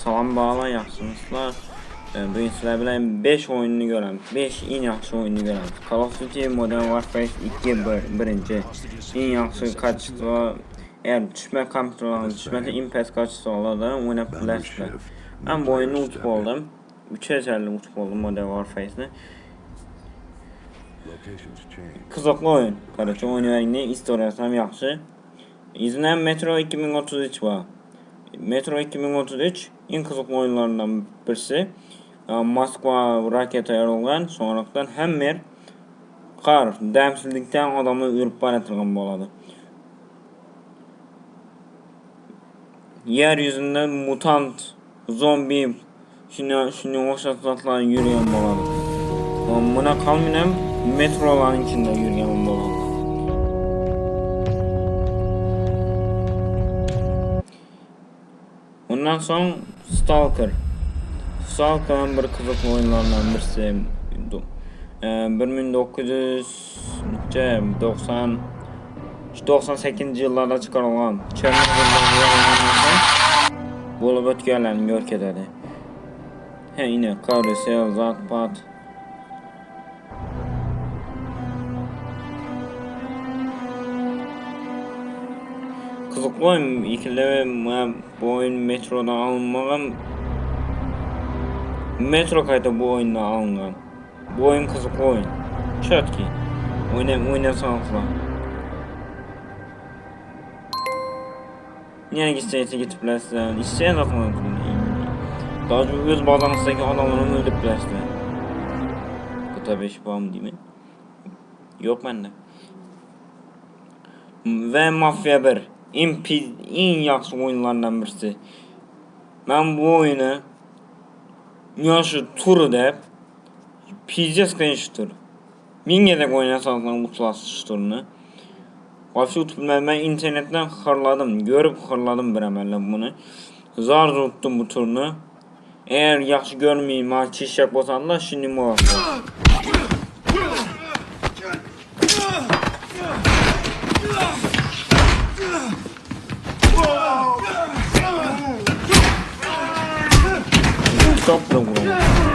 Salam bala ýagşymyslar. E, Bugün sizler bilen 5 oyununu gören, 5 en yaxşı oyununu gören. Call of Duty Modern Warfare 2 bir, birinci. En yaxşı kaçestvo eğer düşme kompüterlerine düşmese en pes kaçestvo da oynayıp bilersiniz. Ben bu oyunu utup oldum. 350 utup oldum Modern Warfare'ni. Kızıklı oyun. Karaca oyunu istoriyası hem yaxşı. İzindən Metro 2033 var. Metro 2033 en qızıqlı oyunlarından birisi. Moskva raketa yarılgan, sonradan hem qar, dəmsizlikdən adamı ürüb baratırgan boladı. Yeryüzündə mutant, zombi, şuna, şuna oxşar zatlar yürüyen boladı. Buna kalmayayım, metroların içinde yürüyen boladı. Ondan soň Stalker. Stalker'ın bir gyzykly oýunlaryndan birisi. 1990 98 ýyllarda çykarylan Çernobilde bolup ötgenlerini görkezedi. He ine karusel, zat pat. Gyzykly oýun ikili bu oyun metrodan alınmagam Metro kayda bu oyundan alıngan. Bu oyun gyzykly oyun. Çötki. Oyna oynasaňyzlar. Niye gitse gidip bilersin. İsteyen zaten Daha çok öz bağlantıdaki adamları öldürüp bilersin. Bu tabi 5 puan değil mi? Yok bende. Ve Mafia 1. En, en yaxşı oyunlarından birisi. Ben bu oyunu yaşı turu dep pizdes kıyın tur. Min gezek oynasanız utulasız turunu. Vapşi utup ben, ben internetten xırladım. Görüp xırladım bir əməllə bunu. Zar tuttum bu turunu. Eğer yaxşı görmeyeyim ha çişek bolsan da şimdi muvaffak. Kitap da vuralım.